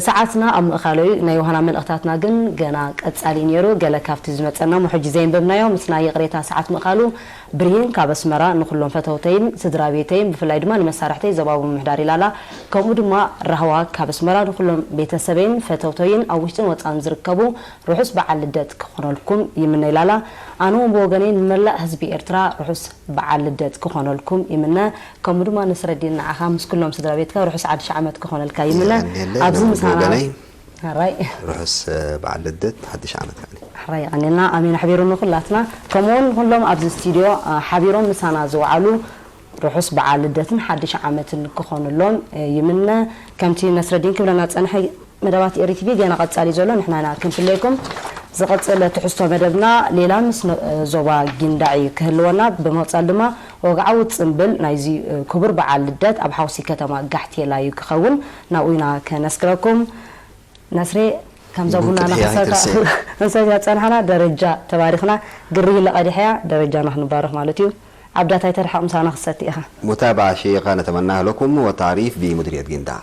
ሰዓትና ኣብ ምእኻሉ እዩ። ናይ ዮሃና መልእኽታትና ግን ገና ቀጻሊ ነይሩ። ገለ ካብቲ ዝመጸና ምሕጂ ዘየንበብናዮ ምስና ይቕሬታ ሰዓት ምእኻሉ። ብርሂን ካብ ኣስመራ ንኹሎም ፈተውተይን ስድራ ቤተይን ብፍላይ ድማ ንመሳርሕተይ ዘባቡ ምምሕዳር ኢላላ፣ ከምኡ ድማ ራህዋ ካብ ኣስመራ ንኹሎም ቤተሰበይን ፈተውተይን ኣብ ውሽጥን ወጻን ዝርከቡ ርሑስ በዓል ልደት ክኾነልኩም ይምነ ኢላላ። ኣነ እውን ብወገነይ ንመላእ ህዝቢ ኤርትራ ርሑስ በዓል ልደት ክኾነልኩም ይምነ። ከምኡ ድማ ነስረዲን ንዓኻ ምስ ኩሎም ስድራ ቤትካ ርሑስ ሓድሽ ዓመት ክኾነልካ ይምነ። የቐንየለይ። ኣብዚ ኣነ ምሳና ብወገነይ ኣራይ። ርሑስ በዓል ልደት ሓድሽ ዓመት ከዓኒ። ኣራይ የቐንየልና። ኣሜን። ኣሕቢሩ ንኹላትና ከምኡውን ንኹሎም ኣብዚ ስቱድዮ ሓቢሮም ምሳና ዝወዓሉ ርሑስ በዓል ልደትን ሓድሽ ዓመትን ክኾኑሎም ይምነ። ከምቲ ነስረዲን ክብለና ዝጸንሐ መደባት ኤሪ ቲቪ ገና ቀጻሊ ዘሎ ንሕና ኢና ክንፍለየኩም። ዝቐጽል ትሕዝቶ መደብና ሌላ ምስ ነ-፣ ዞባ ጊንዳዕ እዩ ክህልወና። ብምቕጻል ድማ ወግዓዊ ጽምብል ናይዚ ክቡር በዓል ልደት ኣብ ሓውሲ ከተማ ጋሕቴላ እዩ ክኸውን። ናብኡ ኢና ከነስግረኩም። ነስሬ፣ ከምዛ ቡን ቡናና ቀድሕያ ክሰታ-፣ ኣይትርስዒ። ክንሰትያ ዝጸናሕና ደረጃ ተባሪኽና፣ ግሪ ኢለ ቀዲሐያ ደረጃና ክንባረኽ ማለት እዩ። ዓብዳት ኣይተርሓቕ ምሳና ክሰቲ ኢኻ። متابعة شيقة نتمناها لكم، والتعريف بمديرية جندع.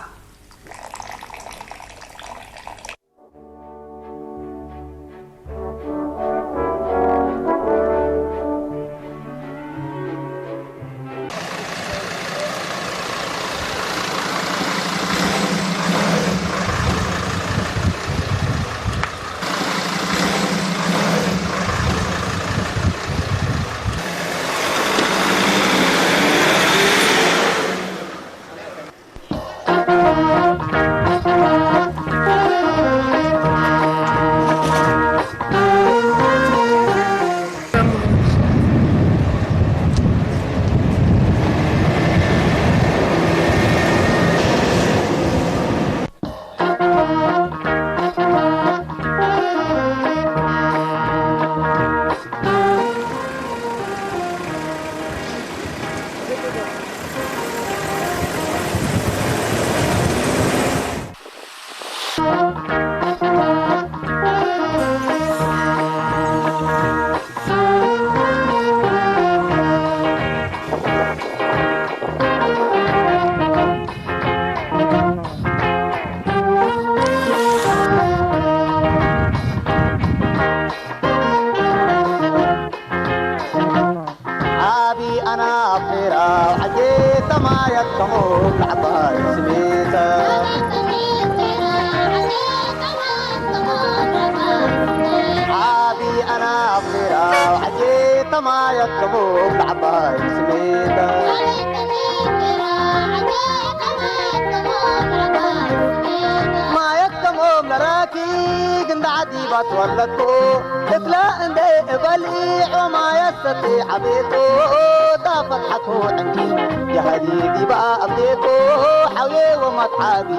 ዓቢ ኣና ኣፍራ ዓጀ ተማያት ከሞም ንዓባይ ስሜታ። ዓቢ ኣና ኣፍራ ዓጀ ተማያት ከሞም ንዓባይ ስሜታ። ማያት ከሞም ነራኪ ግንዳ ዓዲ ባትወለድኩ። እክላ እንደ እበልዒ ዖማያ ሰቲ ዓቤቶ፣ ዳፈትሓኩ ዕንቂ፣ ጀሃዲ ዲባ ኣብዴቶ፣ ሓውየ ወማት ዓቢ፣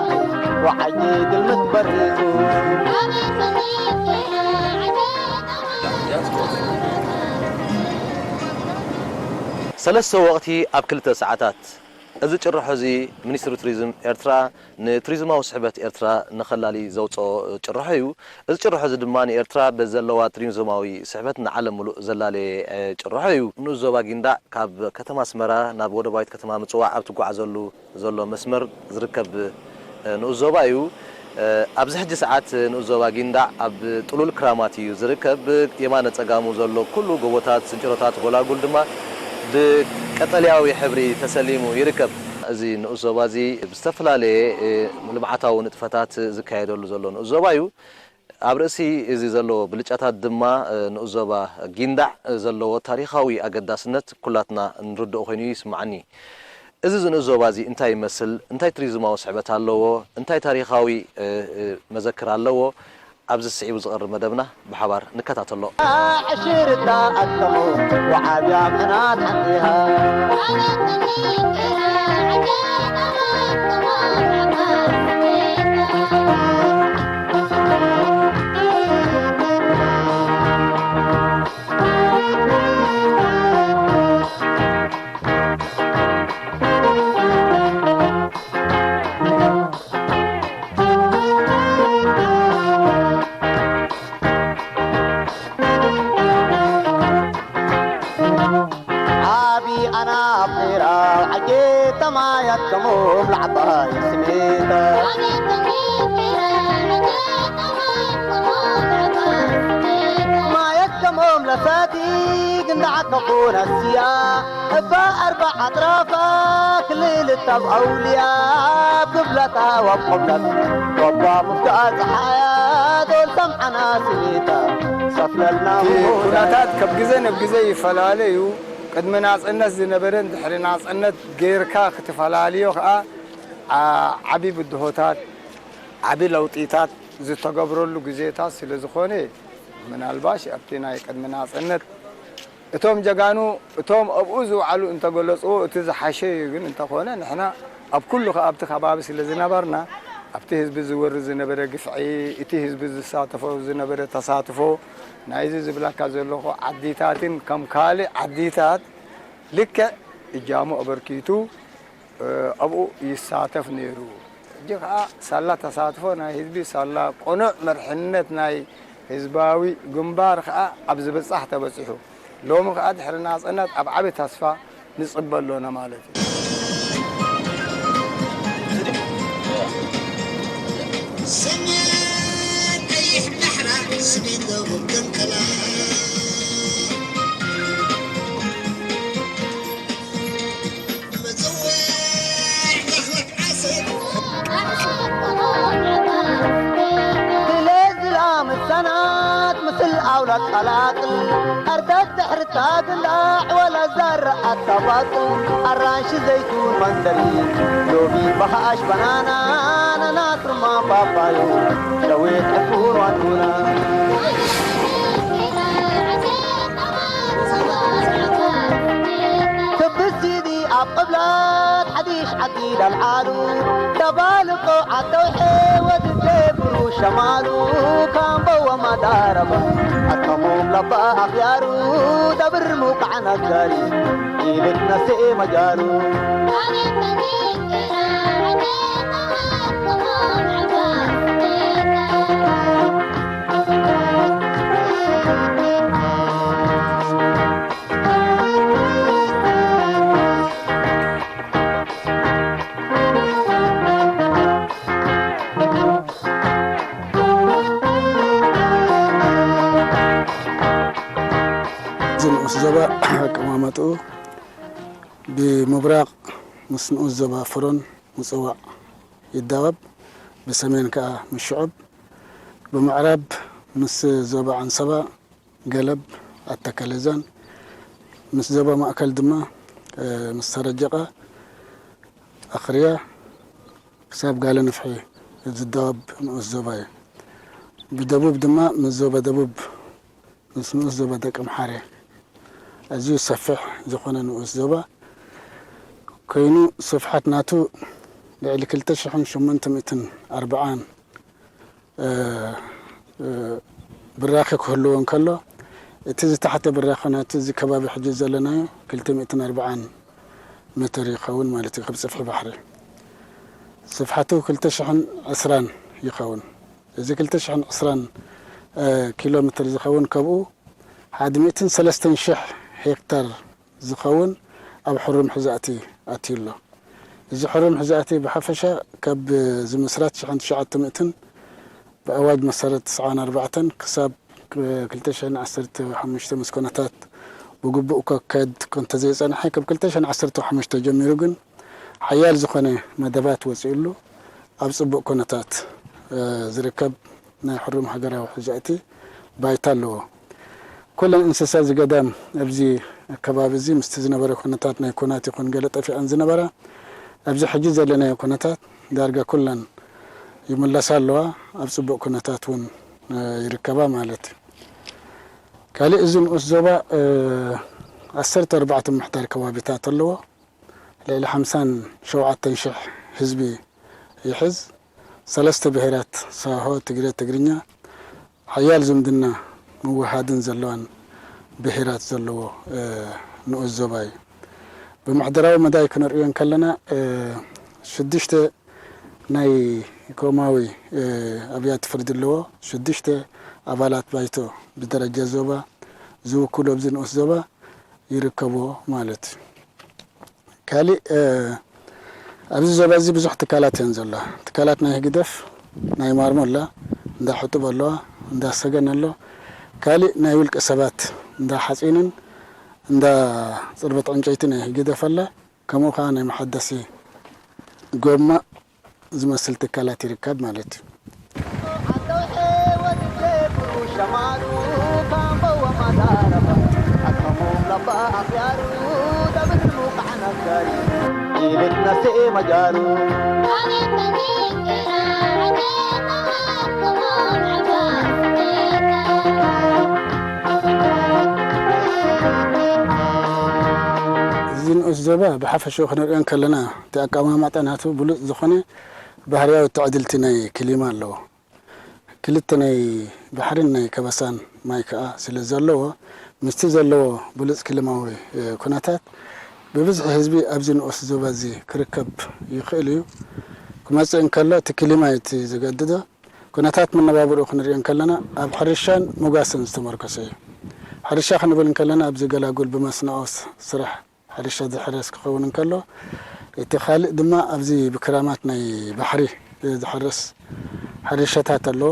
ወዓየ ግልምት በሪቱ። ሰለስተ ወቕቲ ኣብ ክልተ ሰዓታት። እዚ ጭርሖ እዚ ሚኒስትሪ ቱሪዝም ኤርትራ ንቱሪዝማዊ ስሕበት ኤርትራ ንኸላሊ ዘውጽኦ ጭርሖ እዩ። እዚ ጭርሖ እዚ ድማ ንኤርትራ በዘለዋ ቱሪዝማዊ ስሕበት ንዓለም ምሉእ ዘላለየ፣ እ፣ ጭርሖ እዩ። ንኡስ ዞባ ጊንዳዕ ካብ ከተማ ኣስመራ ናብ ወደባዊት ከተማ ምጽዋዕ ኣብ ትጓዓዘሉ ዘሎ መስመር ዝርከብ፣ እ፣ ንኡስ ዞባ እዩ። እ፣ ኣብዚ ሕጂ ሰዓት ንኡስ ዞባ ጊንዳዕ ኣብ ጥሉል ክራማት እዩ ዝርከብ። የማነ ጸጋሙ ዘሎ ኩሉ ጎቦታት፣ ስንጭሮታት፣ ጎላጉል ድማ ብቀጠልያዊ ሕብሪ ተሰሊሙ ይርከብ። እዚ ንኡስ ዞባ እዚ ብዝተፈላለየ፣ እ፣ ልምዓታዊ ንጥፈታት ዝካየደሉ ዘሎ ንኡስ ዞባ እዩ። ኣብ ርእሲ እዚ ዘለዎ ብልጫታት ድማ፣ እ፣ ንኡስ ዞባ ጊንዳዕ ዘለዎ ታሪኻዊ ኣገዳስነት ኩላትና ንርድኦ ኮይኑ ይስምዓኒ። እዚ ንኡስ ዞባ እዚ እንታይ ይመስል? እንታይ ቱሪዝማዊ ስሕበት ኣለዎ? እንታይ ታሪኻዊ፣ እ፣ እ፣ መዘክር ኣለዎ? ኣብዚ ስዒቡ ዝቐርብ መደብና ብሓባር ንከታተሎ። ዕሽርታ ኣከሙ ወዓብያ ምሕናት ሓንቲኻ። ዓቢ ኣናፍራ ዓጌ ተማያት ከሞም ለዓባይ ስሜታ። ተዓቀቡ ነስያ እባ ኣርባዓ ኣጥራፋ ክልል እታብ ኣውልያ ብብላታ ወብ ቆብለት ወባ ምፍዳኣ ፀሓያ ዶል ሰምዓና ስሜታ ሰፍለልና እቲ ኩነታት ካብ ግዜ ናብ ግዜ ይፈላለ እዩ። ቅድሚ ናፅነት ዝነበረን ድሕሪ ናፅነት ጌርካ ክትፈላለዮ ከዓ ዓ-፣ ዓቢ ብድሆታት፣ ዓቢ ለውጢታት ዝተገብረሉ ግዜታት ስለ ዝኾነ፣ ምናልባሽ ኣብቲ ናይ ቅድሚ ናፅነት እቶም ጀጋኑ፣ እቶም ኣብኡ ዝውዓሉ እንተገለጽዎ፣ እቲ ዝሓሸ እዩ። ግን እንተኾነ፣ ንሕና ኣብ ኩሉ ከኣ ኣብቲ ከባቢ ስለ ዝነበርና፣ ኣብቲ ህዝቢ ዝወርድ ዝነበረ ግፍዒ፣ እቲ ህዝቢ ዝሳተፎ ዝነበረ ተሳትፎ፣ ናይዚ ዝብላካ ዘለኹ ዓዲታትን ከም ካልእ ዓዲታት ልክዕ እጃሙ ኣበርኪቱ፣ እ፣ ኣብኡ ይሳተፍ ነይሩ። ሕጂ ከኣ ሳላ ተሳትፎ ናይ ህዝቢ፣ ሳላ ቅኑዕ መርሕነት ናይ ህዝባዊ ግንባር ከኣ ኣብ ዝብጻሕ ተበጺሑ። ሎሚ ከኣ ድሕሪ ናጽነት ኣብ ዓቢ ተስፋ ንጽበ ኣሎና ማለት እዩ። ሰሜን ቀይሕ ዳሕራ፣ ሰሜን ደቡብ ገምጠላ። ድሌት ዝላ ምሳናት ምስል ኣውላድ ቀላቅል፣ ኣርተት ድሕርታ ግንዳዕ ወላ ዘርኣት ታባቅል፣ ኣራንሺ ዘይቱን መንደሪን፣ ሎሚ በኻሽ በናና፣ ኣናናስ ርማን ፓፓዮ፣ ሸዊት ዕፉን ዋንዱና። ክብስቲ ኣብ ቅብላት ሓዲሽ ዓዲ ዳልዓሉ፣ ደባልቆ ዓተውሐ ወድጀ ብሩ ሸማሉ፣ ካምቦ ወማዳረባ ኣከሞም ለባ ኣኽያሩ፣ ደብር ሙቃዕ ነጋሪ ኢልት ነስኤ መጃሩ። እዚ ንኡስ ዞባ ኣቀማመጥኡ ብምብራቕ ምስ ንኡስ ዞባ ፍሮን ምጽዋዕ ይዳወብ፣ ብሰሜን ከኣ ምስ ሽዑብ፣ ብምዕራብ ምስ ዞባ ዓንሰባ፣ ገለብ፣ ኣተከለዛን፣ ምስ ዞባ ማእከል ድማ፣ እ፣ ምስ ሰረጀቓ፣ ኣኽርያ፣ ክሳብ ጋለ ንፍሒ ዝዳወብ ንኡስ ዞባ እዩ። ብደቡብ ድማ ምስ ዞባ ደቡብ፣ ምስ ንኡስ ዞባ ደቀምሓረ፣ ኣዝዩ ሰፊሕ ዝኾነ ንኡስ ዞባ ኮይኑ፣ ስፍሓት ናቱ ልዕሊ ክልተ ሽሕን ሸሞንተ ሚእትን ኣርብዓን እ፣ እ፣ ብራኸ ክህልዎ እንከሎ፣ እቲ ዝተሓተ ብራኸ ናይቲ እዚ ከባቢ ሕጂ ዘለናዮ ክልተ ሚእትን ኣርብዓን ሜትር ይኸውን ማለት እዩ፣ ካብ ጽፍሒ ባሕሪ። ስፍሓቱ ክልተ ሽሕን ዕስራን ይኸውን። እዚ ክልተ ሽሕን ዕስራን፣ እ፣ ኪሎ ሜትር ዝኸውን፣ ካብኡ ሓደ ሚእትን ሰለስተን ሽሕ ሄክታር ዝኸውን ኣብ ሕሩም ሕዛእቲ ኣትዩ ኣሎ። እዚ ሕሩም ሕዛእቲ ብሓፈሻ ካብ ዝምስራት ሽሕን ትሽዓተ ሚእትን ብኣዋጅ መሰረት ትስዓን ኣርባዕተን ክሳብ ክልተ ሽሕን ዓሰርተ ሓሙሽተ ምስ ኮነታት ብግቡእ ከካየድ እኮ እንተዘይጸንሐ፣ ካብ ክልተ ሽሕን ዓሰርተ ሓሙሽተ ጀሚሩ ግን ሓያል ዝኾነ መደባት ወጺኡሉ ኣብ ጽቡቕ ኩነታት፣ እ፣ ዝርከብ ናይ ሕሩም ሃገራዊ ሕዛእቲ ባይታ ኣለዎ። ኩለን እንስሳ ዝገዳም ኣብዚ ከባቢ እዚ ምስቲ ዝነበረ ኩነታት ናይ ኩናት ይኹን ገለ ጠፊኣን ዝነበራ፣ ኣብዚ ሕጂ ዘለናዮ ኩነታት ዳርጋ ኩለን ይምለሳ ኣለዋ። ኣብ ጽቡቕ ኩነታት እውን፣ እ፣ ይርከባ ማለት እዩ። ካሊእ እዚ ንኡስ ዞባ፣ እ፣ ዓሰርተ ኣርባዕተ ምሕዳር ከባቢታት ኣለዎ። ልዕሊ ሓምሳን ሸውዓተን ሽሕ ህዝቢ ይሕዝ። ሰለስተ ብሄራት ሳሆ፣ ትግረ፣ ትግርኛ ሓያል ዝምድና ምውህሃድን ዘለዋን ብሄራት ዘለዎ፣ እ፣ ንኡስ ዞባ እዩ። ብምሕደራዊ መዳይ ክንርእዮ እንከለና፣ እ፣ ሽዱሽተ ናይ ኮማዊ፣ እ፣ ኣብያተ ፍርዲ ኣለዎ። ሽዱሽተ ኣባላት ባይቶ ብደረጃ ዞባ ዝውክሉ ኣብዚ ንኡስ ዞባ ይርከብዎ ማለት እዩ። ካሊእ፣ እ፣ ኣብዚ ዞባ እዚ ብዙሕ ትካላት እየን ዘለዋ። ትካላት ናይ ህግደፍ፣ ናይ ማርሞ ኣላ፣ እንዳ ሕጡብ ኣለዋ፣ እንዳ ሰገን ኣሎ። ካሊእ ናይ ውልቀ ሰባት እንዳ ሓፂንን እንዳ ጽርበት ዕንጨይቲ ናይ ህግደፍ ኣላ። ከምኡ ከኣ ናይ መሓደሲ ጎማ ዝመስል ትካላት ይርከብ ማለት እዩ። እዚ ንኡስ ዞባ ብሓፈሽኡ ክንሪኦ እንከለና፣ እቲ ኣቀማምጣ ናቱ ብሉጽ ዝኾነ ባህርያዊ ትዕድልቲ ናይ ክሊማ ኣለዎ። ክልተ ናይ ባሕርን ናይ ከበሳን ማይ ከኣ ስለ ዘለዎ፣ ምስቲ ዘለዎ ብሉጽ ክሊማዊ፣ እ፣ ኩነታት፣ ብብዝሒ ህዝቢ ኣብዚ ንኡስ ዞባ እዚ ክርከብ ይኽእል እዩ። ክመጽእ እንከሎ፣ እቲ ክሊማ እዩ እቲ ዘገድዶ። ኩነታት መነባብርኡ ክንሪኦ እንከለና፣ ኣብ ሕርሻን ሞጋስን ዝተመርኮሰ እዩ። ሕርሻ ክንብል እንከለና፣ ኣብዚ ገላጉል ብመስኖ ስ-፣ ስራሕ ሕርሻ ዝሕረስ ክኸውን እንከሎ፣ እቲ ካልእ ድማ ኣብዚ ብክራማት ናይ ባሕሪ ዝሕረስ ሕርሻታት ኣለዎ።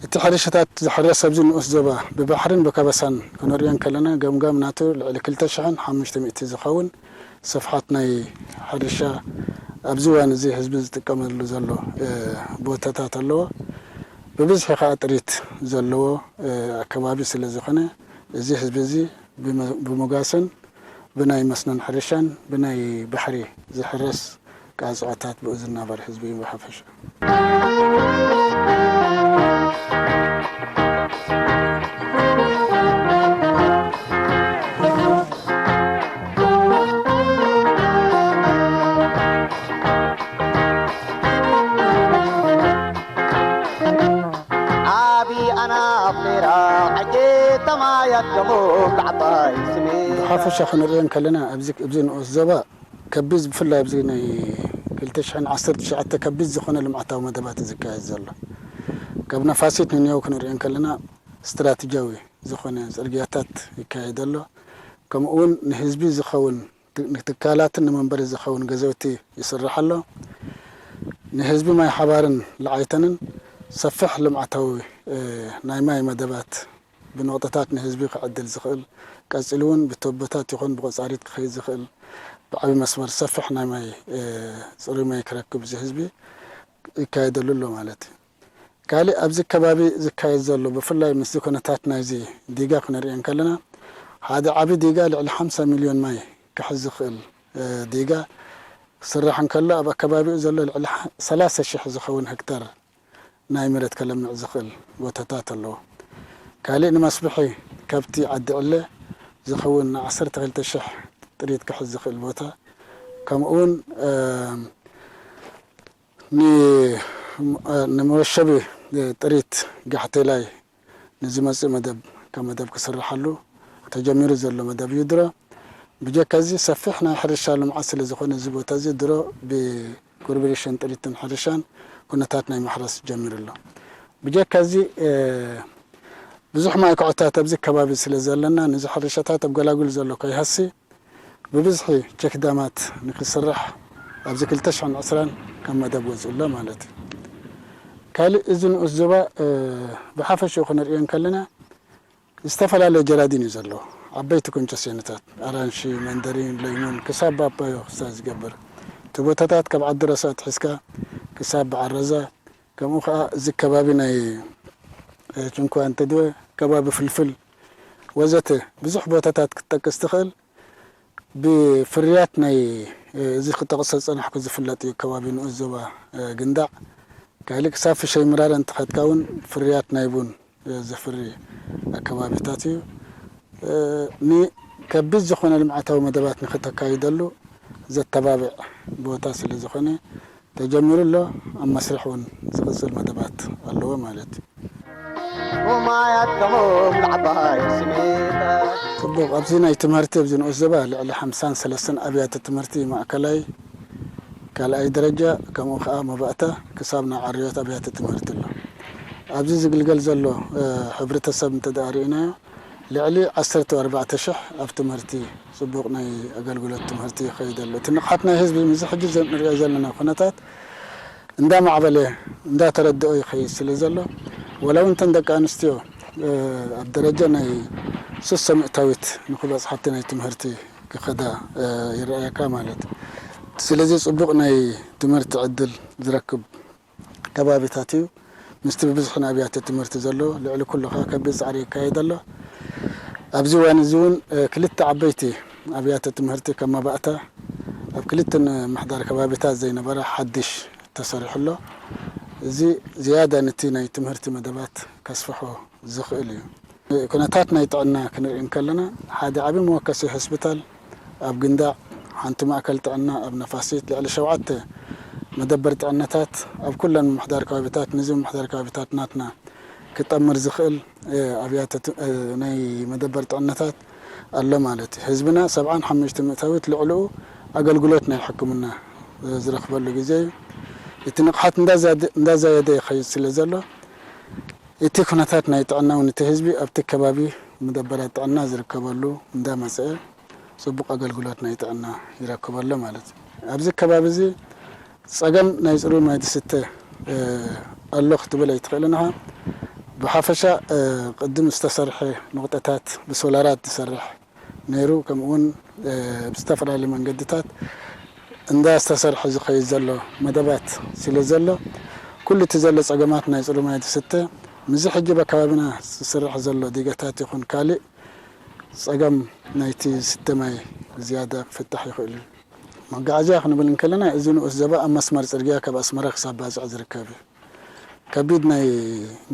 እቲ ሕርሻታት ዝሕረስ ኣብዚ ንኡስ ዞባ ብባሕርን ብከበሳን ክንሪኦ እንከለና፣ ገምጋም ናቱ ልዕሊ ክልተ ሽሕን ሓሙሽተ ሚእቲ ዝኸውን ስፍሓት ናይ ሕርሻ ኣብዚ እዋን እዚ ህዝቢ ዝጥቀመሉ ዘሎ፣ እ፣ ቦታታት ኣለዎ። ብብዝሒ ከኣ ጥሪት ዘለዎ፣ እ፣ ኣከባቢ ስለ ዝኾነ፣ እዚ ህዝቢ እዚ ብመ-፣ ብሞጋስን ብናይ መስኖን ሕርሻን ብናይ ባሕሪ ዝሕረስ ቃጽዖታት ብኡ ዝናበር ህዝቢ እዩ ብሓፈሻ። ዓቢ ኣናፍራ ዓጌ ተማያት ደሞ ዓባይ ስሜ። ብሓፈሻ ክንሪኦ እንከለና፣ ኣብዚ፣ ኣብዚ ንኡስ ዞባ ከቢድ፣ ብፍላይ ኣብዚ ናይ ክልተ ሽሕን ዓሰርተ ትሽዓተ ከቢድ ዝኾነ ልምዓታዊ መደባት እዩ ዝካየድ ዘሎ። ካብ ነፋሲት ንንያው ክንሪኦ እንከለና፣ ስትራቴጂያዊ ዝኾነ ጽርግያታት ይካየድ ኣሎ። ከምኡ እውን ንህዝቢ ዝኸውን፣ ት-፣ ንትካላትን ንመንበሪ ዝኸውን ገዛውቲ ይስራሕ ኣሎ። ንህዝቢ ማይ ሓባርን ለዓይተንን ሰፊሕ ልምዓታዊ፣ እ፣ ናይ ማይ መደባት ብነቑጣታት ንህዝቢ ክዕድል ዝኽእል፣ ቀጺሉ እውን ብቶቦታት ይኹን ብቆጻሪት ክኸይድ ዝኽእል፣ ብዓቢ መስመር ሰፊሕ ናይ ማይ፣ እ፣ ጽሩይ ማይ ክረክብ እዚ ህዝቢ ይካየደሉ ኣሎ ማለት እዩ። ካልእ ኣብዚ ከባቢ ዝካየድ ዘሎ፣ ብፍላይ ምስዚ ኩነታት ናይዚ ዲጋ ክንርኢ እንከለና፣ ሓደ ዓቢ ዲጋ ልዕሊ ሓምሳ ሚልዮን ማይ ክሕዝ ዝኽእል፣ እ፣ ዲጋ ክስራሕ እንከሎ፣ ኣብ ኣከባቢኡ ዘሎ ልዕሊ ሓ-፣ ሰላሳ ሽሕ ዝኸውን ሄክታር ናይ መሬት ከለምዕ ዝኽእል ቦታታት ኣለዎ። ካልእ ንመስብሒ ከብቲ ዓዲ ዕለ ዝኸውን ንዓሰርተ ክልተ ሽሕ ጥሪት ክሕዝ ዝኽእል ቦታ፣ ከምኡ እውን፣ እ፣ ን-፣ እ፣ ንመወሸቢ ጥሪት ጋሕቴላይ ንዝመጽእ መደብ፣ ከም መደብ ክስርሓሉ ተጀሚሩ ዘሎ መደብ እዩ ድሮ። ብጀካ እዚ ሰፊሕ ናይ ሕርሻ ልምዓት ስለ ዝኾነ፣ እዚ ቦታ እዚ ድሮ ብኮርፖሬሽን ጥሪትን ሕርሻን ኩነታት ናይ ማሕረስ ጀሚሩ ኣሎ። ብጀካ እዚ፣ እ፣ ብዙሕ ማይ ኩዕታት ኣብዚ ከባቢ ስለ ዘለና፣ ነዚ ሕርሻታት ኣብ ገላጉል ዘሎ ከይሃሲ፣ ብብዝሒ ቸክ ዳማት ንክስራሕ ኣብዚ ክልተ ሽሕን ዕስራን ከም መደብ ወጺኡ ኣሎ ማለት እዩ። ካልእ እዚ ንኡስ ዞባ፣ እ፣ ብሓፈሽኡ ክንርእዮ እንከለና፣ ዝተፈላለየ ጀራዲን እዩ ዘለዎ። ዓበይቲ ኮንቸሴንታት፣ ኣራንሺ፣ መንደሪን፣ ለይሙን፣ ክሳብ ባባዮ ክሳብ ዝገብር። እቲ ቦታታት ካብ ዓዲ ረሱ ኣትሒዝካ ክሳብ በዓል ረዛ፣ ከምኡ ኸኣ እዚ ከባቢ ናይ፣ እ፣ ጭንኳ እንተድወ፣ ከባቢ ፍልፍል ወዘተ ብዙሕ ቦታታት ክትጠቅስ ትኽእል። ብፍርያት ናይ፣ እ፣ እዚ ክጠቕሶ ዝጸናሕኩ ዝፍለጥ እዩ፣ ከባቢ ንኡስ ዞባ፣ እ፣ ግንዳዕ። ካልእ ክሳብ ፍሸይ ምራረ እንተኸድካ እውን ፍርያት ናይ ቡን፣ እ፣ ዘፍሪ ኣከባቢታት እዩ። እ፣ ንከቢድ ዝኾነ ልምዓታዊ መደባት ንኽተካይደሉ ዘተባብዕ ቦታ ስለ ዝኾነ፣ ተጀሚሩ ኣሎ፣ ኣብ መስርሕ እውን ዝቕጽል መደባት ኣለዎ ማለት እዩ። ኡማያት ከሞም ንዓባይ ስሜታ። ጽቡቕ፣ ኣብዚ ናይ ትምህርቲ፣ ኣብዚ ንኡስ ዞባ ልዕሊ ሓምሳን ሰለስተን ኣብያተ ትምህርቲ፣ ማእከላይ፣ ካልኣይ ደረጃ፣ ከምኡ ከኣ መባእታ ክሳብ ናይ ዓርዮት ኣብያተ ትምህርቲ ኣሎ። ኣብዚ ዝግልገል ዘሎ፣ እ፣ ሕብረተሰብ እንተ ደኣ ርኢናዮ፣ ልዕሊ ዓሰርተ ኣርባዕተ ሽሕ ኣብ ትምህርቲ፣ ጽቡቕ ናይ ኣገልግሎት ትምህርቲ ይኸይድ ኣሎ። እቲ ንቕሓት ናይ ህዝቢ፣ ምስዚ ሕጂ ዘ-፣ ንሪኦ ዘለና ኩነታት እንዳማዕበለ፣ እንዳተረድኦ ይኸይድ ስለ ዘሎ፣ ወላ እውን እተን ደቂ ኣንስትዮ እ፣ ኣብ ደረጃ ናይ ስሶ ሚእታዊት ንክበጽሓቲ ናይ ትምህርቲ ክኸዳ፣ እ፣ ይረኣየካ ማለት። ስለዚ ጽቡቕ ናይ ትምህርቲ ዕድል ዝረክብ ከባቢታት እዩ። ምስቲ ብብዝሒ ንኣብያተ ትምህርቲ ዘሎ ልዕሊ ኩሉ ከኣ ከቢድ ጻዕሪ ይካየድ ኣሎ። ኣብዚ እዋን እዚ እውን፣ እ፣ ክልተ ዓበይቲ ኣብያተ ትምህርቲ ከም መባእታ ኣብ ክልተ ምምሕዳር ከባቢታት ዘይነበረ ሓድሽ ተሰሪሑ ኣሎ። እዚ ዝያዳ ነቲ ናይ ትምህርቲ መደባት ከስፍሖ ዝኽእል እዩ። ኩነታት ናይ ጥዕና ክንርኢ እንከለና፣ ሓደ ዓቢ መወከሲ ሆስፒታል ኣብ ግንዳዕ፣ ሓንቲ ማእከል ጥዕና ኣብ ነፋሲት፣ ልዕሊ ሸውዓተ መደበር ጥዕናታት ኣብ ኩለን ምምሕዳር ከባቢታት፣ ነዚ ምምሕዳር ከባቢታት ናትና ክጠምር ዝኽእል፣ እ፣ ኣብያተ ት-፣ እ፣ ናይ መደበር ጥዕናታት ኣሎ ማለት እዩ። ህዝብና ሰብዓን ሓሙሽተ ሚእታዊት ልዕሊኡ ኣገልግሎት ናይ ሕክምና፣ እ፣ ዝረኽበሉ ግዜ እዩ። እቲ ንቕሓት እንዳዛደ-፣ እንዳዛየደ ይኸይድ ስለ ዘሎ፣ እቲ ኩነታት ናይ ጥዕና እውን እቲ ህዝቢ ኣብቲ ከባቢ መደበራት ጥዕና ዝርከበሉ እንዳመጽአ ጽቡቕ ኣገልግሎት ናይ ጥዕና ይረክብ ኣሎ ማለት እዩ። ኣብዚ ከባቢ እዚ ጸገም ናይ ጽሩይ ማይ ዝስተ፣ እ፣ ኣሎ ክትብል ኣይትኽእልን ኢኻ። ብሓፈሻ፣ እ፣ ቅድም ዝተሰርሐ ንቑጠታት ብሶላራት ዝሰርሕ ነይሩ፣ ከምኡ እውን፣ እ፣ ብዝተፈላለዩ መንገድታት እንዳ ዝተሰርሐ ዝኸይድ ዘሎ መደባት ስለ ዘሎ፣ ኩሉ እቲ ዘሎ ጸገማት ናይ ጽሩይ ማይ ዝስተ፣ ምስዚ ሕጂ ኣብ ከባቢና ዝስራሕ ዘሎ ዲጋታት ይኹን ካልእ ጸገም ናይቲ ዝስተ ማይ ዝያዳ ክፍታሕ ይኽእል እዩ። መጓዓዝያ ክንብል እንከለና፣ እዚ ንኡስ ዞባ ኣብ መስመር ጽርግያ ካብ ኣስመራ ክሳብ ባጽዕ ዝርከብ እዩ። ከቢድ ናይ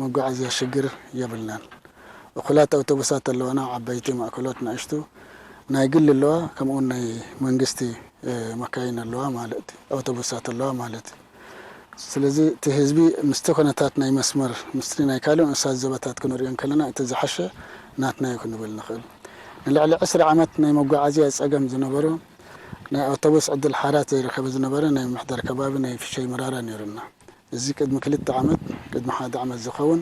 መጓዓዝያ ሽግር የብልናን። እኹላት ኣውቶቡሳት ኣለዋና፣ ዓበይቲ፣ ማእከሎት፣ ንኣሽቱ፣ ናይ ግሊ ኣለዋ፣ ከምኡውን ናይ መንግስቲ፣ እ፣ መካይን ኣለዋ ማለት እዩ፣ ኣውቶቡሳት ኣለዋ ማለት እዩ። ስለዚ እቲ ህዝቢ ምስቲ ኩነታት ናይ መስመር፣ ምስቲ ናይ ካልእ ንኡሳት ዞባታት ክንሪኦ እንከለና፣ እቲ ዝሓሸ ናትና እዩ ክንብል ንኽእል። ንልዕሊ ዕስራ ዓመት ናይ መጓዓዝያ ጸገም ዝነበሮ፣ ናይ ኣውቶቡስ ዕድል ሓራት ዘይረኸበ ዝነበረ ናይ ምምሕዳር ከባቢ ናይ ፍሸይ መራራ ነይሩና። እዚ ቅድሚ ክልተ ዓመት፣ ቅድሚ ሓደ ዓመት ዝኸውን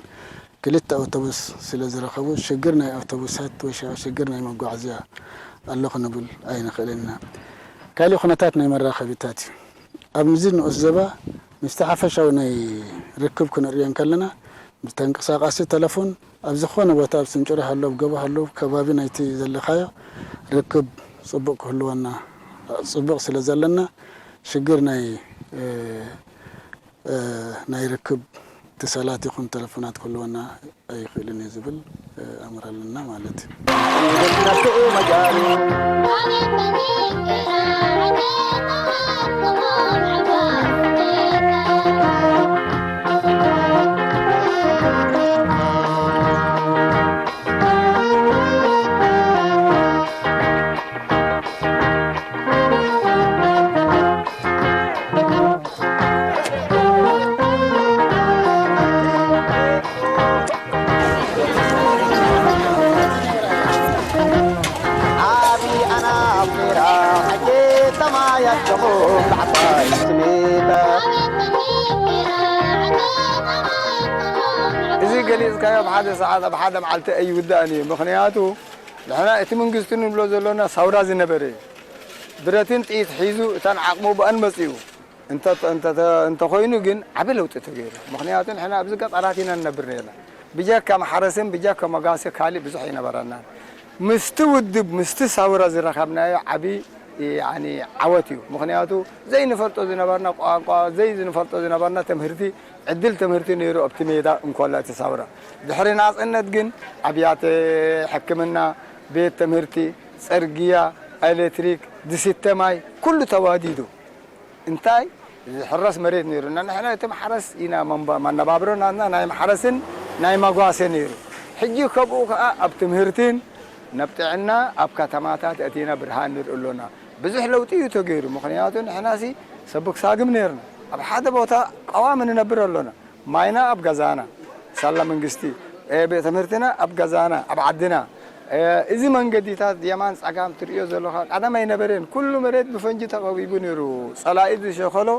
ክልተ ኣውቶቡስ ስለ ዝረኸቡ፣ ሽግር ናይ ኣውቶቡሳት ወይ ሸ-፣ ሽግር ናይ መጓዓዝያ ኣሎ ክንብል ኣይንኽእልን ኢና። ካልእ ኩነታት ናይ መራኸቢታት እዩ። ኣብዚ ንኡስ ዞባ ምስቲ ሓፈሻዊ ናይ ርክብ ክንርእዮ እንከለና፣ ብተንቀሳቓሲ ተለፎን ኣብ ዝኾነ ቦታ፣ ኣብ ስንጭሮ ሃሎ፣ ኣብ ጎቦ ሃሎ፣ ከባቢ ናይቲ ዘለኻዮ ርክብ ጽቡቕ ክህልወና፣ ጽቡቕ ስለ ዘለና፣ ሽግር ናይ፣ እ፣ እ፣ ናይ ርክብ ትሰላት ይኹን ተለፎናት ክህልወና ኣይኽእልን እዩ ዝብል፣ እ፣ ኣምር ኣለና ማለት እዩ። ዓቢ ኣናፍራ ሕጌ ተማያት ደኹም ብዓባይ ስሜታ። እዚ ገሊጽካዮ ኣብ ሓደ ሰዓት፣ ኣብ ሓደ መዓልቲ ኣይውዳእን እዩ። ምኽንያቱ ንሕና እቲ መንግስቲ ንብሎ ዘሎና ሳውራ ዝነበረ እዩ። ብረትን ጥይት ሒዙ እታን ዓቕሙ ብኣን መጺኡ። እንተ-፣ እንተ-፣ እንተኾይኑ ግን ዓቢ ለውጢ ተገይሩ። ምኽንያቱ ንሕና ኣብዚ ገጠራት ኢና ንነብር ነርና። ብጀካ ማሕረስን ብጀካ መጓሰ ካልእ ብዙሕ ኣይነበረናን። ምስቲ ውድብ፣ ምስቲ ሳውራ ዝረኸብናዮ ዓቢ፣ ያኒ፣ ዓወት እዩ። ምኽንያቱ ዘይንፈልጦ ዝነበርና ቋንቋ፣ ዘይንፈልጦ ዝነበርና ትምህርቲ፣ ዕድል ትምህርቲ ነይሩ ኣብቲ ሜዳ እንኮላ እቲ ሳውራ። ድሕሪ ናጽነት ግን ኣብያተ ሕክምና፣ ቤት ትምህርቲ፣ ጽርግያ፣ ኤሌክትሪክ፣ ዝስተ ማይ፣ ኩሉ ተዋዲዱ። እንታይ ዝሕረስ መሬት ነይሩና። ንሕና እቲ ማሕረስ ኢና መንባ-፣ መነባብሮ ናትና ናይ ማሕረስን ናይ መጓሰ ነይሩ። ሕጂ ከብኡ ከኣ ኣብ ትምህርትን ናብ ጥዕና ኣብ ከተማታት ኣቲና ብርሃን ንርኢ ኣሎና። ብዙሕ ለውጢ እዩ ተገይሩ። ምኽንያቱ ንሕናሲ ሰብክ ሳግም ነይርና። ኣብ ሓደ ቦታ ቀዋሚ ንነብር ኣሎና። ማይና ኣብ ገዛና፣ ሳላ መንግስቲ፣ እ፣ ቤት ትምህርትና ኣብ ገዛና፣ ኣብ ዓድና። እ፣ እዚ መንገዲታት የማን ጸጋም ትርእዮ ዘለኻ ቀደም ኣይነበረን። ኩሉ መሬት ብፈንጂ ተኸቢቡ ነይሩ። ጸላኢ ዝሸኸሎ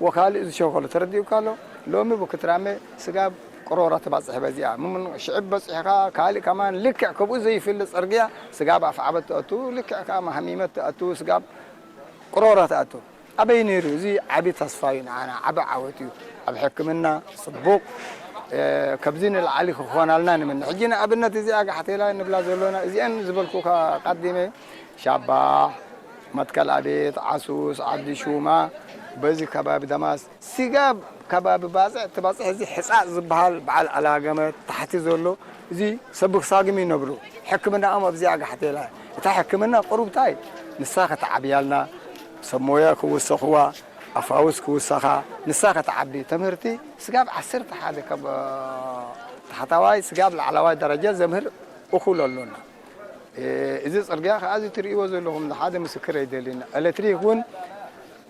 ወካልእ ዝሸኸሎ። ተረዲኡካ ኣሎ? ሎሚ ብክትራመ ስጋብ ቅሮራ ትባጽሕ በዚኣ። ምን ሽዕብ በጺሕካ ካልእ ከማን ልክዕ ከምኡ ዘይፍለጥ ጽርግያ ስጋብ ኣፍዓበት ትኣቱ፣ ልክዕ ከኣ ማህሚመት ትኣቱ፣ ስጋብ ቅሮራ ትኣቱ። ኣበይ ነይሩ? እዚ ዓቢ ተስፋ እዩ ንዓና፣ ዓቢ ዓወት እዩ። ኣብ ሕክምና ጽቡቕ፣ እ፣ ካብዚ ንላዕሊ ክኾናልና ንምነ። ሕጂ ንኣብነት እዚኣ ጋሕቴላይ ንብላ ዘሎና፣ እዚአን ዝበልኩካ ቀዲመ፣ ሻባሕ፣ መትከል ኣቤት፣ ዓሱስ፣ ዓዲ ሹማ፣ በዚ ከባቢ ደማስ፣ ስጋብ ከባቢ ባጽዕ፣ እቲ ባጽዕ እዚ ሕጻእ ዝበሃል በዓል ኣላገመ ታሕቲ ዘሎ፣ እዚ ሰብኽ ሳግም ይነብሩ። ሕክምናኦም ኣብዚኣ ጋሕቴላይ። እታ ሕክምና ቁሩብታይ ንሳ ከተዓብያልና፣ ሰብ ሞያ ክውሰኽዋ፣ ኣፋውስ ክውሰኻ፣ ንሳ ከተዓቢ። ትምህርቲ ስጋብ ዓሰርተ ሓደ ካብ ታሕታዋይ ስጋብ ላዕለዋይ ደረጃ ዘምህር እኹል ኣሎና። እ፣ እዚ ጽርግያ ከኣ እዚ ትርእይዎ ዘለኹም ሓደ ምስክር ኣይደልን። ኤሌክትሪክ እውን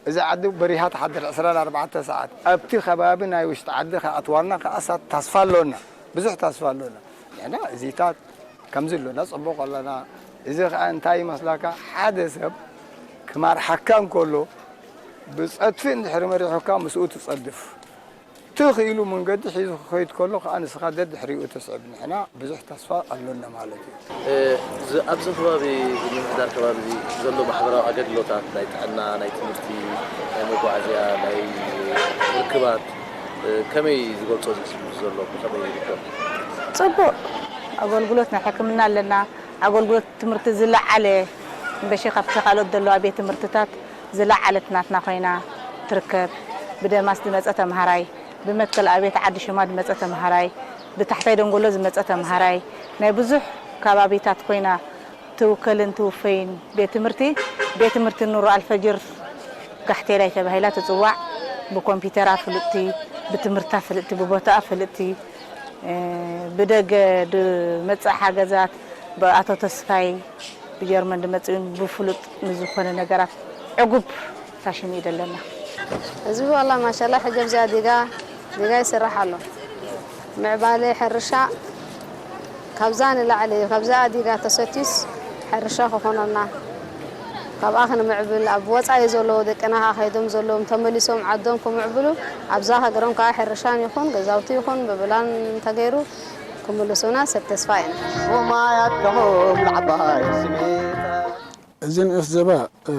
እዚ ዓዲ በሪሃ ትሓድር ዕስራን ኣርባዕተ ሰዓት። ኣብቲ ከባቢ ናይ ውሽጢ ዓዲ ከኣትዋልና ከኣ ሳ-፣ ተስፋ ኣሎና። ብዙሕ ተስፋ ኣሎና። ንሕና እዚታት ከምዚ ኣሎና፣ ጽቡቕ ኣሎና። እዚ ከኣ እንታይ ይመስለካ? ሓደ ሰብ ክማርሓካ እንከሎ፣ ብጸድፊ እንድሕሪ መሪሑካ ምስኡ ትጸድፍ። ትኽ ኢሉ መንገዲ ሒዙ ክኸይድ ከሎ ከኣ ንስኻ ደድሕሪኡ ትስዕብ። ንሕና ብዙሕ ተስፋ ኣሎና ማለት እዩ። እ፣ ዝ-፣ ኣብዚ ከባቢ፣ እዚ ምምሕዳር ከባቢ እዚ ዘሎ ማሕበራዊ ኣገልግሎታት፣ ናይ ጥዕና፣ ናይ ትምህርቲ፣ ናይ መጓዓዝያ፣ ናይ ርክባት፣ እ፣ ከመይ ዝገልጾ እዚ ስምዒት ዘሎ? ብኸመይ ይርከብ? ጽቡቕ ኣገልግሎት ናይ ሕክምና ኣለና። ኣገልግሎት ትምህርቲ ዝለዓለ፣ እምበሺ ካብቲ ካልኦት ዘለዋ ቤት ትምህርትታት ዝለዓለት ናትና ኮይና ትርከብ። ብደማስ ዝመጸ ተምሃራይ፣ ብመትከል ኣቤት ዓዲ ሹማ ዝመጸ ተምሃራይ፣ ብታሕታይ ደንጎሎ ዝመጸ ተምሃራይ፣ ናይ ብዙሕ ከባቢታት ኮይና ትውከልን ትውፈይን ቤት ትምህርቲ፣ ቤት ትምህርቲ ኑር ኣልፈጅር ጋሕቴላይ ተባሂላ ትጽዋዕ። ብኮምፒውተራ ፍልጥቲ፣ ብትምህርታ ፍልጥቲ፣ ብቦታኣ ፍልጥቲ፣ እ፣ ብደገ ዝመጽእ ሓገዛት ብኣቶ ተስፋይ ብጀርመን ዝመጽእ ብፍሉጥ ንዝኾነ ነገራት ዕጉብ ፋሽን እዩ ዘለና። ህዝቢ ዋላ ማሻላ ሕጂ ኣብዚኣ ዲጋ፣ ዲጋ ይስራሕ ኣሎ። ምዕባለ ሕርሻ ካብዛ ንላዕሊ እዩ። ካብዛ ዲጋ ተሰትዩስ ሕርሻ ክኾነና፣ ካብኣ ክንምዕብል፣ ኣብ ወጻኢ ዘለዉ ደቅና ከኣ ከይዶም ዘለዎም ተመሊሶም ዓዶም ክምዕብሉ፣ ኣብዛ ሃገሮም ከኣ ሕርሻን ይኹን ገዛውቲ ይኹን ብብላን እንተገይሩ ክምልሱና ሰብ ተስፋ ኢና። ኦማያት ከሆም ንዓባይ ስሜታ። እዚ ንኡስ ዘባ፣ እ፣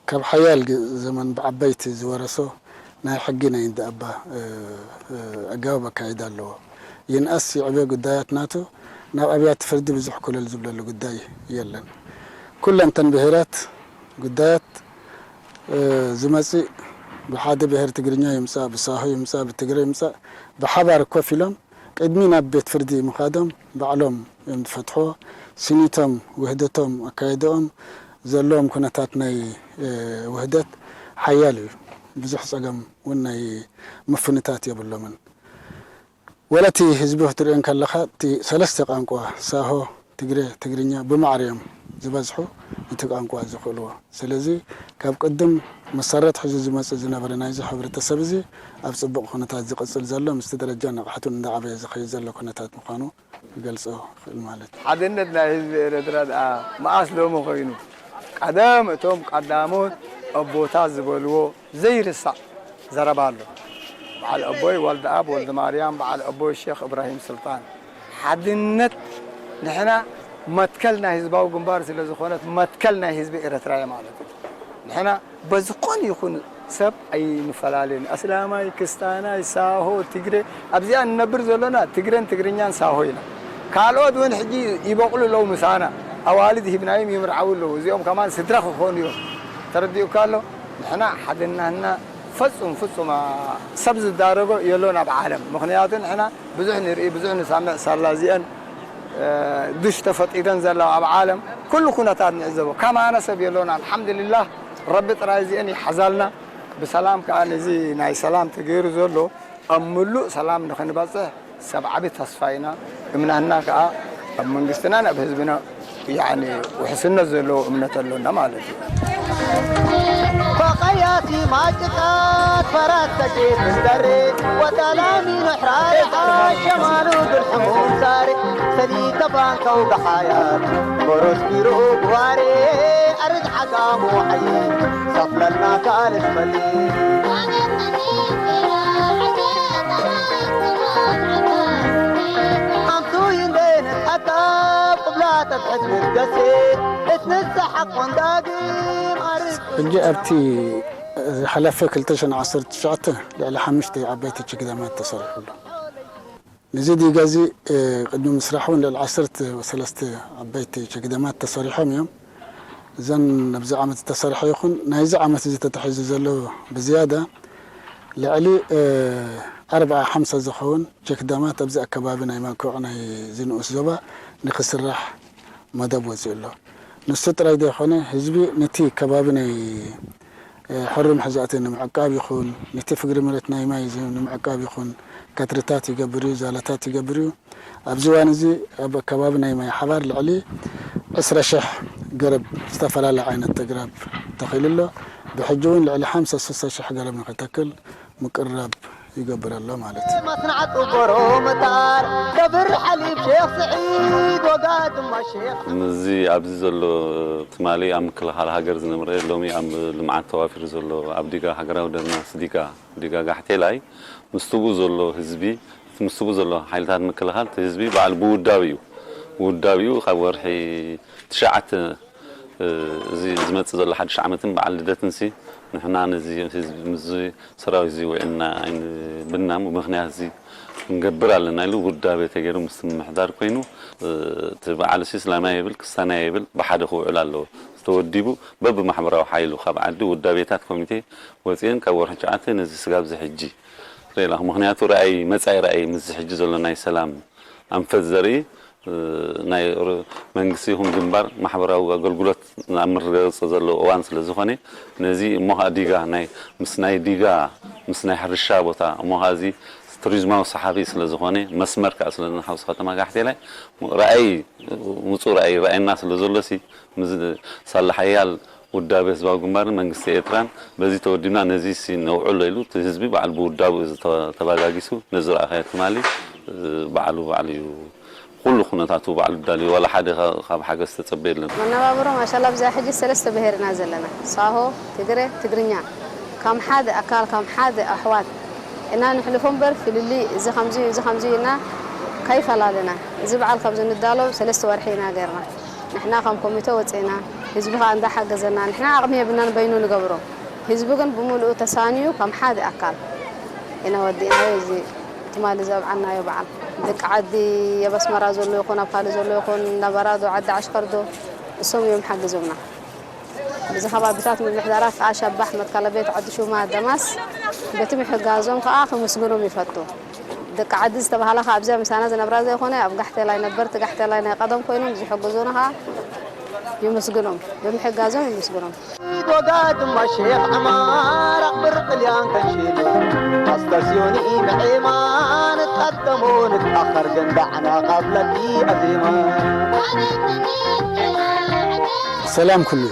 ካብ ሓያል ግ-፣ ዘመን ብዓበይቲ ዝወረሶ ናይ ሕጊ ናይ እንዳ ኣባ፣ እ፣ እ፣ ኣገባብ ኣካይዳ ኣለዎ። ይንኣስ ይዕበ ጉዳያት ናቱ ናብ ኣብያተ ፍርዲ ብዙሕ ኮለል ዝብለሉ ጉዳይ የለን። ኩለን እተን ብሄራት ጉዳያት፣ እ፣ ዝመጽእ ብሓደ ብሄር ትግርኛ ይምጻእ፣ ብሳሆ ይምጻእ፣ ብትግረ ይምጻእ፣ ብሓባር ኮፍ ኢሎም ቅድሚ ናብ ቤት ፍርዲ ምኻዶም ባዕሎም እዮም ዝፈትሕዎ። ስኒቶም፣ ውህደቶም፣ ኣካይዳኦም ዘለዎም ኩነታት ናይ፣ እ፣ ውህደት ሓያል እዩ። ብዙሕ ጸገም እውን ናይ ምፍንታት የብሎምን። ወላ እቲ ህዝቢ ክትሪኦ እንከለኻ፣ እቲ ሰለስተ ቋንቋ፣ ሳሆ፣ ትግረ፣ ትግርኛ፣ ብማዕረ እዮም ዝበዝሑ እቲ ቋንቋ ዝኽእልዎ። ስለዚ፣ ካብ ቅድም መሰረት ሒዙ ዝመጽእ ዝነበረ ናይዚ ሕብረተሰብ እዚ ኣብ ጽቡቕ ኩነታት ዝቕጽል ዘሎ፣ ምስቲ ደረጃ ንቕሓቱን እንዳዓበየ ዝኸይድ ዘሎ ኩነታት ምዃኑ ክገልጾ ይኽእል ማለት እዩ። ሓድነት ናይ ህዝቢ ኤርትራ ደኣ መኣስ ሎሚ ኮይኑ? ቀደም እቶም ቀዳሞት ኣቦታት ዝበልዎ ዘይርሳዕ ዘረባ ኣሎ። በዓል ኣቦይ ወልደኣብ ወልደ ማርያም፣ በዓል ኣቦይ ሼኽ እብራሂም ስልጣን፣ ሓድነት ንሕና መትከል ናይ ህዝባዊ ግንባር ስለ ዝኾነት፣ መትከል ናይ ህዝቢ ኤርትራ እያ ማለት እዩ። ንሕና በዝኾነ ይኹን ሰብ ኣይንፈላለን። ኣስላማይ፣ ክስታናይ፣ ሳሆ፣ ትግሬ፣ ኣብዚኣ ንነብር ዘሎና ትግሬን ትግርኛን ሳሆ ኢና። ካልኦት እውን ሕጂ ይበቕሉ ኣለዉ ምሳና። ኣዋልድ ሂብናዮም ይምርዓዉ ኣለዉ። እዚኦም ከማን ስድራ ክኾኑ እዮም። ተረዲኡካ ኣሎ? ንሕና ሓድነትና ፈጹም፣ ፍጹም፣ ኣ፣ ሰብ ዝዳረጎ የሎን ኣብ ዓለም። ምኽንያቱ ንሕና ብዙሕ ንርኢ፣ ብዙሕ ንሰምዕ። ሳላ እዚአን፣ እ፣ ዱሽ ተፈጢረን ዘለዋ ኣብ ዓለም ኩሉ ኩነታት ንዕዘቦ። ከማና ሰብ የሎን። ኣልሓምዱሊላህ፣ ረቢ ጥራይ እዚአን ይሓዛልና። ብሰላም ከኣ ነዚ ናይ ሰላም ተገይሩ ዘሎ ኣብ ምሉእ ሰላም ንኽንበጽሕ ሰብ ዓቢ ተስፋ ኢና። እምነትና ከኣ ኣብ መንግስትናን ኣብ ህዝብና፣ ያዕኒ፣ ውሕስነት ዘለዎ እምነት ኣሎና ማለት እዩ። ፈቐያቲ ማጭቃት ፈራት ተጌት እንደሬ ወጠላሚ ንሕራሪ ኣሸማኑ ድልሕሙም ዛሬ ሰሊተ ባንከው ደሓያት በሮስ ቢሮ ግዋሬ ኣርድ ዓጋሙ ሓየ ሰፍለልና ካልስ መሊ ኣምቱ ይንደይን ኣካብ ቅብላ ተትሕት ምትገሴ እትንሰሓቅ ወንዳግም ኣርድ ሕጂ ኣብቲ ዝሓለፈ ክልተ ሽሕን ዓሰርተ ትሽዓተ ልዕሊ ሓሙሽተ ዓበይቲ ችግዳማት ተሰሪሑ ኣሎ። ነዚ ዲጋ እዚ ቅድሚ ምስራሕ እውን ልዕሊ ዓሰርተ ሰለስተ ዓበይቲ ቸክዳማት ተሰሪሖም እዮም። እዘን ኣብዚ ዓመት ዝተሰርሐ ይኹን ናይዚ ዓመት እዚ ተታሒዙ ዘሎ ብዝያዳ ልዕሊ ኣርብዓ ሓምሳ ዝኸውን ቸክዳማት ኣብዚ ኣከባቢ ናይ ማንኮዕ ናይ ዝንኡስ ዞባ ንክስራሕ መደብ ወፂኡ ኣሎ። ንሱ ጥራይ ዘይኮነ ህዝቢ ነቲ ከባቢ ናይ ሕሩም ሕዛእቲ ንምዕቃብ ይኹን ነቲ ፍግሪ መሬት ናይ ማይ ንምዕቃብ ይኹን ከትርታት ይገብር እዩ፣ ዛላታት ይገብር እዩ። ኣብዚ እዋን እዚ ኣብ ኣከባቢ ናይ ማይ ሓባር ልዕሊ ዕስራ ሽሕ ገረብ ዝተፈላለየ ዓይነት ተግራብ ተኺሉ ኣሎ። ብሕጂ እውን ልዕሊ ሓምሳ ሽሕ ገረብ ንክተክል ምቅርራብ ይገብር ኣሎ ማለት እዩ። መጽናዕቲ ጎሮ መጣር ከብር ሓሊብ ሼኽ ስዒድ ወጋ ድማ ሼኽ እዚ ኣብዚ ዘሎ ትማሊ ኣብ ምክልኻል ሃገር ዝነበረ ሎሚ ኣብ ልምዓት ተዋፊሩ ዘሎ ኣብ ዲጋ ሃገራዊ ደርማስ ዲጋ ዲጋ ጋሕቴላይ ምስቲ ብኡ ዘሎ ህዝቢ እቲ ምስቲ ብኡ ዘሎ ሓይልታት ምክልኻል እቲ ህዝቢ በዓል ብውዳብ እዩ ብውዳብ እዩ ካብ ወርሒ ትሽዓተ እዚ ዝመፅእ ዘሎ ሓድሽ ዓመትን በዓል ልደትን ሲ ንሕና ነዚ ህዝቢ ምስዚ ሰራዊት እዚ ውዒልና ኣይንብልናም ብምኽንያት እዚ ክንገብር ኣለና ኢሉ ውዳቤ ተገይሩ ምስ ምምሕዳር ኮይኑ እቲ በዓል ሲ ስላማይ የብል ክስታናይ የብል ብሓደ ክውዕል ኣለዎ ዝተወዲቡ በብማሕበራዊ ሓይሉ ካብ ዓዲ ውዳቤታት ኮሚቴ ወፂአን ካብ ወርሒ ትሽዓተ ነዚ ስጋብ እዚ ሕጂ ርእላኹ ምኽንያቱ ራእይ መፃኢ ራእይ ምስዚ ሕጂ ዘሎ ናይ ሰላም ኣንፈት ዘርኢ ናይ መንግስቲ ይኹን ግንባር ማሕበራዊ ኣገልግሎት ኣብ ምርግጋፅ ዘሎ እዋን ስለ ዝኾነ ነዚ እሞ ከዓ ዲጋ ናይ ምስ ናይ ዲጋ ምስ ናይ ሕርሻ ቦታ እሞ ከዓ እዚ ቱሪዝማዊ ሰሓቢ ስለ ዝኾነ መስመር ከዓ ስለ ሓውሲ ከተማ ጋሕቴላይ ራእይ ውፁእ ራእይ ራእይና ስለ ዘሎ ሲ ምስ ሳላ ሓያል ውዳበ ህዝባዊ ግንባርን መንግስቲ ኤርትራን በዚ ተወዲብና ነዚ ሲ ነውዕሎ ኢሉ እቲ ህዝቢ በዓል ብውዳቡ እዩ ተባጋጊሱ ነዚ ረኣኻዮ ትማሊ በዓሉ ባዕሉ እዩ ኩሉ ኩነታቱ ባዕሉ ዳልዩ ዋላ ሓደ ካብ ሓገዝ ተጸበ የለን። መነባብሮ ማሻላ ብዛ ሕጂ ሰለስተ ብሄር ኢና ዘለና ሳሆ ትግረ ትግርኛ ካም ሓደ ኣካል ካም ሓደ ኣሕዋት እና ንሕልፎ እምበር ፍልልይ እዚ ከምዚ እዚ ከምዚ እና ከይፈላለና እዚ በዓል ካብዚ ንዳሎ ሰለስተ ወርሒ ኢና ገርና ንሕና ከም ኮሚተ ወፅእና ህዝቢ ከዓ እንዳሓገዘና ንሕና ዓቕሚ የብልናን በይኑ ንገብሮ ህዝቢ ግን ብምሉኡ ተሳንዩ ከም ሓደ ኣካል ኢና ወዲእናዮ እዚ ትማሊ ዘብዓልናዮ በዓል ደቂ ዓዲ ኣብ ኣስመራ ዘሎ ይኹን ኣብ ካልእ ዘሎ ይኹን እንዳበራዶ ዓዲ ዓሽከርዶ እሶም እዮም ሓግዞምና በዚ ከባቢታት ምምሕዳራት ከዓ ሸባሕ መትከለ ቤት ዓዲ ሹማ ደማስ በቲ ምሕጋዞም ከዓ ክምስግኖም ይፈቱ ደቂ ዓዲ ዝተባሃላ ከዓ ኣብዚኣ ምሳና ዝነብራ ዘይኮነ ኣብ ጋሕቴላይ ነበርቲ ጋሕቴላይ ናይ ቀደም ኮይኖም ዝሕግዙና ከዓ ይምስግኖም ብምሕጋዞም ይምስግኖም። ዶጋ ድማ ሼኽ ዐማር ኣኽብር ጥልያን ከንሽሉ ኣስተስዮኒ ምዔማን ቀደሙ ንትኣኸር ገንዳዕና ካብ ለቢ ኣዜማ ሰላም ኩሉ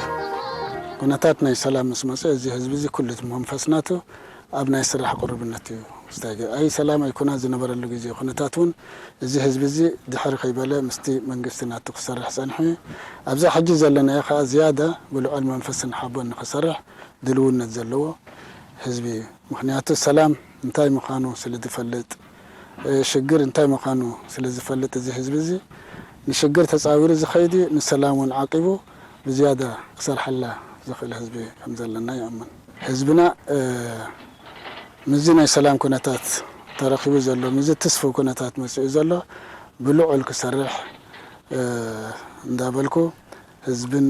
ኩነታት ናይ ሰላም ምስ መፀ እዚ ህዝቢ እዚ ኩሉ መንፈስ ናቱ ኣብ ናይ ስራሕ ቅሩብነት እዩ ዝታገ ኣይ ሰላም ኣይኮና ዝነበረሉ ግዜ ኩነታት እውን እዚ ህዝቢ እዚ ድሕሪ ከይበለ ምስቲ መንግስቲ ናቱ ክሰርሕ ፀንሑ እዩ ኣብዛ ሕጂ ዘለናዮ ከዓ ዝያዳ ብልዑል መንፈስን ሓቦን ንክሰርሕ ድልውነት ዘለዎ ህዝቢ እዩ ምክንያቱ ሰላም እንታይ ምዃኑ ስለ ዝፈልጥ ሽግር እንታይ ምዃኑ ስለ ዝፈልጥ እዚ ህዝቢ እዚ ንሽግር ተፃዊሩ ዝኸይድ እዩ ንሰላም እውን ዓቂቡ ብዝያዳ ክሰርሐላ ዝኽእል ህዝቢ ከም ዘለና ይኣምን ህዝብና ምስዚ ናይ ሰላም ኩነታት ተረኺቡ ዘሎ ምስዚ ትስፉው ኩነታት መፂኡ ዘሎ ብልዑል ክሰርሕ እንዳበልኩ ህዝብን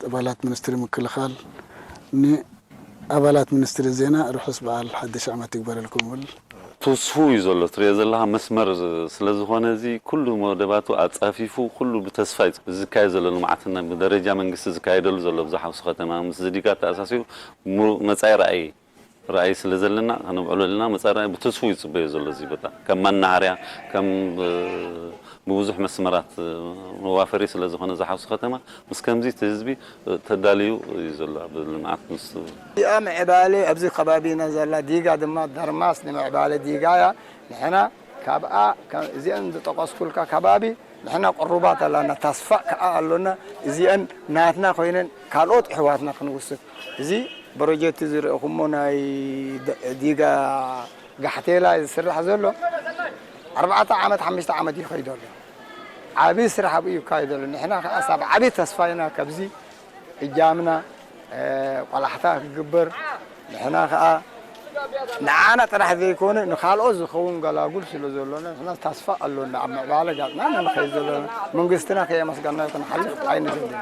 ኣባላት ሚኒስትሪ ምክልኻል ንኣባላት ሚኒስትሪ ዜና ርሑስ በዓል ሓድሽ ዓመት ይግበረልኩም ብል። ትስፉው እዩ ዘሎ ትሪኦ ዘለኻ መስመር ስለ ዝኾነ እዚ ኩሉ መደባቱ ኣፃፊፉ ኩሉ ብተስፋ እዩ ዝካየድ ዘሎ ልምዓትና ብደረጃ መንግስቲ ዝካየደሉ ዘሎ ብዛ ሓውሲ ከተማ ምስ ዝዲጋ ተኣሳሲሩ መፃኢ ራእይ ራእይ ስለ ዘለና ከነብዕሎ ኣለና መፃኢ ራእይ ብተስፉ ይፅበዮ ዘሎ እዚ ቦታ ከም መናሃርያ ከም ብብዙሕ መስመራት መዋፈሪ ስለ ዝኾነ ዝሓውሲ ከተማ ምስ ከምዚ እቲ ህዝቢ ተዳልዩ እዩ ዘሎ ኣብ ልምዓት ምስ እዚኣ ምዕባለ ኣብዚ ከባቢና ዘላ ዲጋ ድማ ዳርማስ ንምዕባለ ዲጋ እያ ንሕና ካብኣ እዚአን ዝጠቀስኩልካ ከባቢ ንሕና ቅሩባት ኣላና ተስፋ ከዓ ኣሎና እዚአን ናትና ኮይነን ካልኦት ኣሕዋትና ክንውስድ እዚ ፕሮጀክት ዝረእኹሞ ናይ ዲጋ ጋሕቴላ ዝስራሕ ዘሎ ኣርባዕተ ዓመት ሓሙሽተ ዓመት እዩ ከይዶ ኣሎ ዓብዪ ስራሕ ኣብኡ እዩ ይካየድ ኣሎ ንሕና ከዓ ሳብ ዓብዪ ተስፋ ኢና ካብዚ እጃምና ቆላሕታ ክግበር ንሕና ከዓ ንዓና ጥራሕ ዘይኮነ ንኻልኦት ዝኸውን ገላጉል ስለ ዘሎና ንሕና ተስፋ ኣሎና። ኣብ ምዕባለ ጋጥና ንኸይድ ዘሎና መንግስትና ከየመስገና ክንሓልፍ ኣይንኽእልን።